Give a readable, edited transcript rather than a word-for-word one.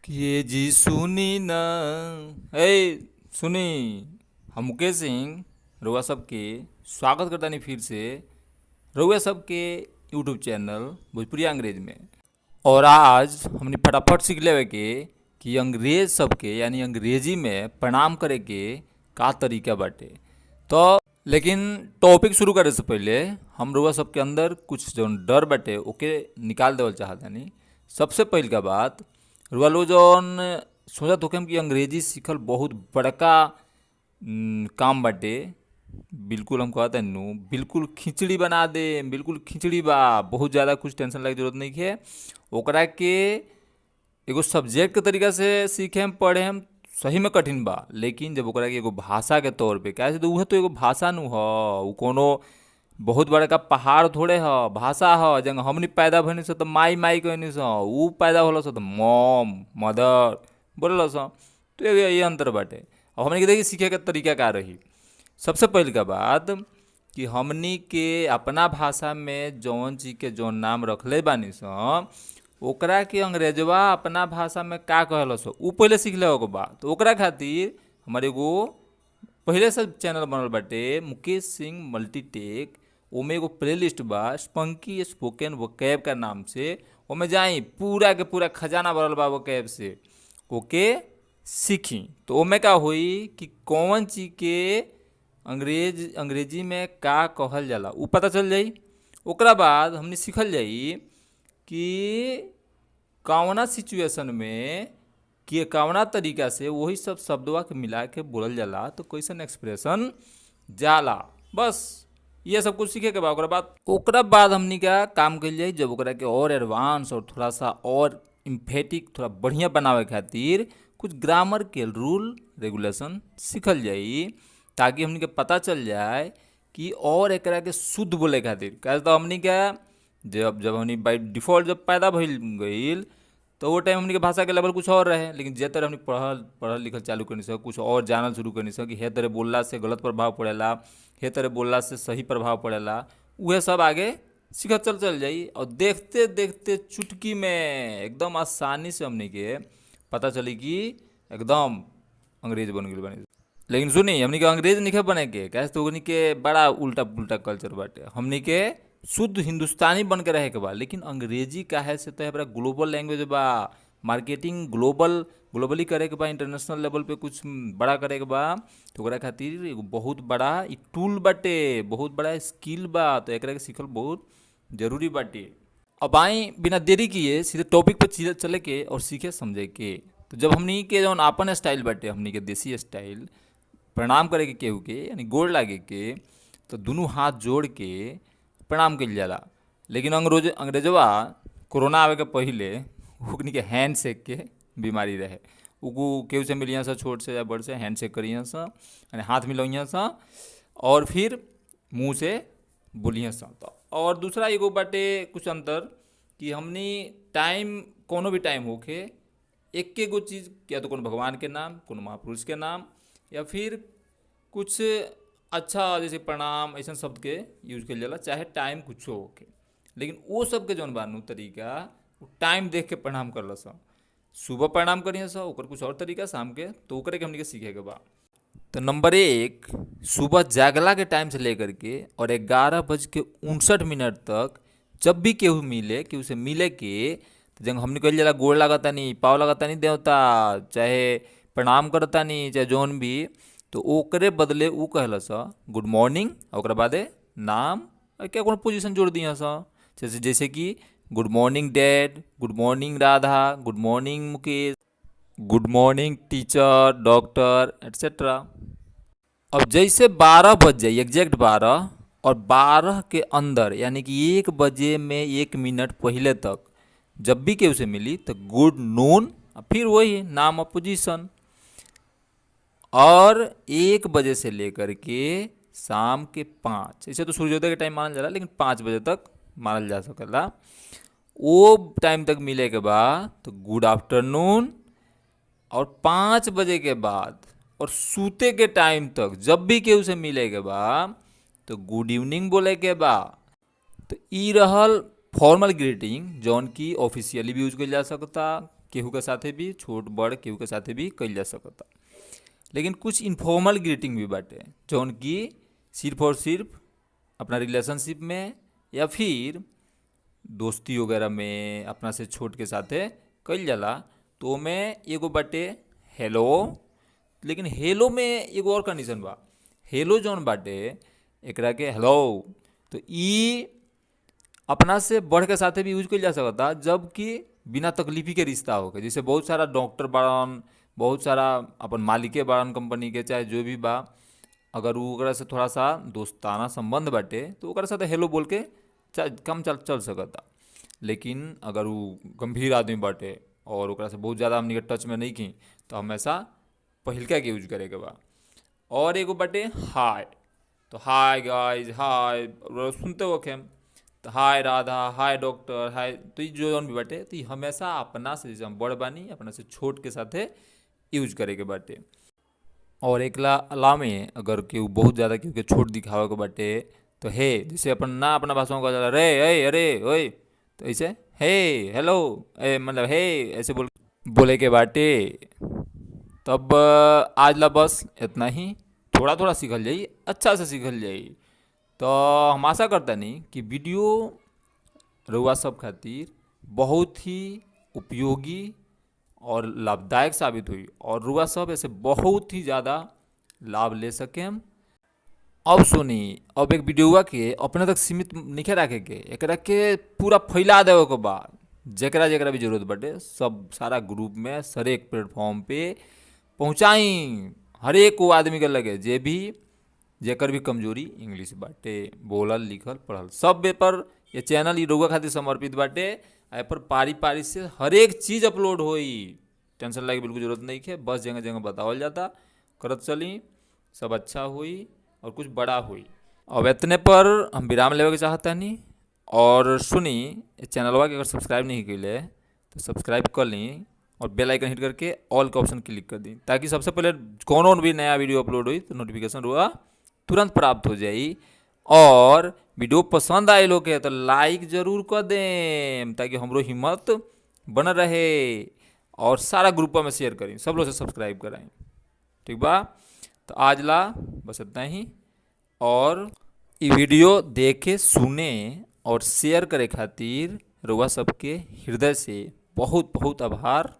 कि जी सुनी न, ए सुनी। हम मुकेश सिंह रउआ सबके स्वागत करतानी फिर से रउआ सबके यूट्यूब चैनल भोजपुरी अंग्रेज में। और आज हमने फटाफट सीख लेवे के कि अंग्रेज सबके यानी अंग्रेजी में प्रणाम करे के का तरीका बाटे। तो लेकिन टॉपिक शुरू करे से पहले हम रउआ सबके अंदर कुछ जौन डर बाटे ओके निकाल देवल चाहतानी। सबसे पहिलका बात, रउआ लोग जौन सोचत होखेम कि अंग्रेजी सीखल बहुत बड़का काम बाटे, बिल्कुल हम कहत नु बिल्कुल खिचड़ी बना दे, बिल्कुल खिचड़ी बा, बहुत ज़्यादा कुछ टेंशन लगे जरूरत नहीं है। ओकरा के एगो सब्जेक्ट के तरीका से सीखेम पढ़ेम सही में कठिन बा, लेकिन जब ओकरा के एगो भाषा के तौर पे काहे से तो उहे तो एगो भाषा नु ह, उ कोनो बहुत बड़का पहाड़ थोड़े ह, भाषा ह। जंग हमनी पैदा भइनी स त माई माई कहनी स, उ पैदा होला स त मॉम मदर बोलल स। तो ये अंतर बाटे। अब हमनी के देखी सीखे के तरीका का रही। सबसे पहिलका बात कि हमनी के अपना भाषा में जौन चीज के जौन नाम रखले बानी स ओकरा के अंग्रेजवा अपना भाषा में का कहल स उ पहिले सीख लेवे के बा। तो ओकरा खातिर हमार एगो पहिले से चैनल बनल बाटे मुकेश सिंह मल्टीटेक, ओमे एगो प्लेलिस्ट बा स्पंकी स्पोकन वोकैब का नाम से, ओमे जाई पूरा के पूरा खजाना भरल बा वोकैब से, ओके सीखी। तो ओमे का होई कि कौन चीज के अंग्रेज अंग्रेजी में का कहल जाला उ पता चल जाई। ओकरा बाद हमनी सीखल जाई कि कवना सिचुएशन में के कवना तरीका से वही सब शब्दवा के मिला के बोलल जाला तो कैसन एक्सप्रेशन जाला। बस ये सब कुछ सीखे के बाद ओकरा बाद हमनी का काम कइल जाई जब ओकरा के और एडवांस और थोड़ा सा और इम्फेटिक थोड़ा बढ़िया बनावे खातिर कुछ ग्रामर के रूल रेगुलेशन सीखल जाई, ताकि हमनी के पता चल जाए कि और एकरा के शुद्ध बोले खातिर। काहे तो हमनी के जब जब हमनी बाई डिफ़ॉल्ट जब पैदा भइल गईल तो वो टाइम हमनी के भाषा के लेवल कुछ और रहे, लेकिन जे तरह हमनी पढ़ल पढ़ल लिखल चालू करनी स कुछ और जानल शुरू करनी स कि हे तरह बोलला से गलत प्रभाव पड़ेला, हे तरह बोलला से सही प्रभाव पड़ेला, उहे सब आगे सीखत चल चल जाई। और देखते देखते चुटकी में एकदम आसानी से हमनी के पता चली कि एकदम अंग्रेज बन गइल बानी। लेकिन सुनी हमनी के अंग्रेज नइखे बने के, काहे से तो ओकनी के बड़ा उल्टा पुल्टा कल्चर बाटे। हमनी के शुद्ध हिंदुस्तानी बन के रहे के बा, लेकिन अंग्रेजी काहे से तो हमरा ग्लोबल लैंग्वेज बा, मार्केटिंग ग्लोबल ग्लोबली करे के बा, इंटरनेशनल लेवल पे कुछ बड़ा करे के बा, तो ओकरा खातिर एगो बहुत बड़ा इ टूल बाटे, बहुत बड़ा स्किल बा, तो एकरा के सीखल बहुत जरूरी बाटे। अब आई बिना देरी किए सीधे टॉपिक पर सीधे चले के और सीखे समझे के। तो जब हमनी के जौन आपन स्टाइल बाटे, हमनी के देसी स्टाइल प्रणाम करे के केहू के यानी गोड़ लागे के, तो दुनू हाथ जोड़ के प्रणाम कइल जाला। लेकिन अंग्रेजवा कोरोना आवे के पहिले ओकनी के हैंड शेक के बीमारी रहे, उ केहू से मिलिया स छोट से या बड़ से हैंड शेक करिया स यानी हाथ मिलौइया स और फिर मुँह से बोलिया स। तो और दूसरा एगो बाटे कुछ अंतर कि हमनी टाइम कोनो भी टाइम होखे एके गो चीज़ या तो कोनो भगवान के नाम, कोनो महापुरुष के नाम या फिर कुछ अच्छा जैसे प्रणाम ऐसा शब्द के यूज कइल जाला, चाहे टाइम कुछो होखे। लेकिन वो सब के जौन बानू तरीका वो टाइम देख के प्रणाम करल स, सुबह प्रणाम करिए स ओकर कुछ और तरीका, शाम के, तो ओकरे के हमनी के सीखे के बा। तो नंबर 1, सुबह जागला के टाइम से लेकर के और 11:59 तक जब भी केहू मिले, केहू से मिले के, तो जब हमनी कइल जाला गोड़ लागतानी, पाँव लागतानी देवता, चाहे प्रणाम करतानी, चाहे जौन भी, तो ओकरे बदले उ कहल स गुड मॉर्निंग, ओकरा बादे नाम और क्या कोनो पोजीशन जोड़ दिया स, जैसे जैसे कि good morning dad, good morning Radha, good morning Mukesh, good morning teacher, doctor etcetera. अब जैसे 12 बज जाए, एग्जैक्ट 12 और 12 के अंदर यानी कि 1 बजे में 1 मिनट पहले तक जब भी केहू से मिली तो गुड नून, फिर वही नाम और पोजीशन। और 1 बजे से लेकर के शाम के 5, इसे तो सूर्योदय के टाइम मानल जाला लेकिन 5 बजे तक मानल जा सकेला, वो टाइम तक मिले के बाद तो गुड आफ्टरनून। और 5 बजे के बाद और सूते के टाइम तक जब भी केहू से मिले के बाद तो गुड इवनिंग बोले के बा। तो ई रहल फॉर्मल ग्रीटिंग जौन की ऑफिशियली भी यूज कइल जा सकता, केहू के साथे भी, छोट बड़ केहू के साथे भी कइल जा सकता। लेकिन कुछ इनफॉर्मल ग्रीटिंग भी बाटे जौन कि सिर्फ और सिर्फ अपना रिलेशनशिप में या फिर दोस्ती वगैरह में अपना से छोट के साथे कइल जाला। तो ओमे एगो बाटे हेलो। लेकिन हेलो में एगो और कंडीशन बा। हेलो जौन बाटे एकरा के हेलो, तो ई अपना से बढ़ के साथे भी यूज कइल जा सकता, जबकि बिना तकलीफी के रिश्ता होके। जैसे बहुत सारा डॉक्टर बाड़न, बहुत सारा अपन मालिके बाड़न कंपनी के, चाहे जो भी बा, अगर उ ओकरा से थोड़ा सा दोस्ताना संबंध बाटे तो ओकरा साथे हेलो बोल के कम चल चल सकता। लेकिन अगर उ गंभीर आदमी बाटे और ओकरा से बहुत ज़्यादा हमनी के टच में नहीं की, तो हमेशा पहिलका के यूज करे के बा। और एगो बाटे हाय, तो हाय गाइस, हाय सुनते हो खेम, तो hi Radha, hi doctor, hi, तो ई जौन भी बाटे तो ई हमेशा अपना से जैसे हम बड़ बानी अपना से छोट के साथे यूज करे के बाटे। और एकला अलावे अगर केहू बहुत ज़्यादा केहू के छोट दिखावे के बाटे तो हे, जैसे अपन ना अपना भाषा में कहल जाला रे ए अरे ओए, तो ऐसे हे हेलो ए मतलब हे ऐसे बोले के बाटे। तब आज ला बस इतना ही, थोड़ा थोड़ा सीखल जाई, अच्छा से सीखल जाई। तो हम आशा करतानी कि वीडियो रउआ सब खातिर बहुत ही उपयोगी और लाभदायक साबित हुई और रुआ सब ऐसे बहुत ही ज़्यादा लाभ ले सकें। अब सुनी, अब एक वीडियोवा के अपने तक सीमित नहीं रखे के, एकरा के पूरा फैला देवे के बा। जेकरा जेकरा भी जरूरत बाटे सब सारा ग्रुप में हरेक प्लेटफॉर्म पे पहुँचाई, हरेक वो आदमी के लगे जे भी जेकर भी कमजोरी इंग्लिश बाटे, बोलल लिखल पढ़ल सब बे पर ये चैनल ई रउआ खातिर समर्पित बाटे। ए पर पारी पारी से हरेक चीज़ अपलोड होई, टेंशन लागे बिल्कुल जरूरत नहीं है। बस जगह जगह बतावल जाता, करत चली, सब अच्छा हुई और कुछ बड़ा हुई। अब इतने पर हम विराम लेवे के चाहतानी। और सुनी, चैनलवा के अगर सब्सक्राइब नहीं कैले तो सब्सक्राइब कर ली और बेल आइकन हिट करके ऑल का ऑप्शन क्लिक कर दी, ताकि सबसे पहले कोनो भी नया वीडियो अपलोड हुई तो नोटिफिकेशन रुआ तुरंत प्राप्त हो जाई। और वीडियो पसंद आए लोग के तो लाइक जरूर कर दें, ताकि हमरो हिम्मत बन रहे। और सारा ग्रुप में शेयर करें, सब लोग से सब्सक्राइब कराएं, ठीक बा। तो आज ला बस इतना ही। और ये वीडियो देखे सुने और शेयर करे खातिर रुआ सबके हृदय से बहुत बहुत आभार।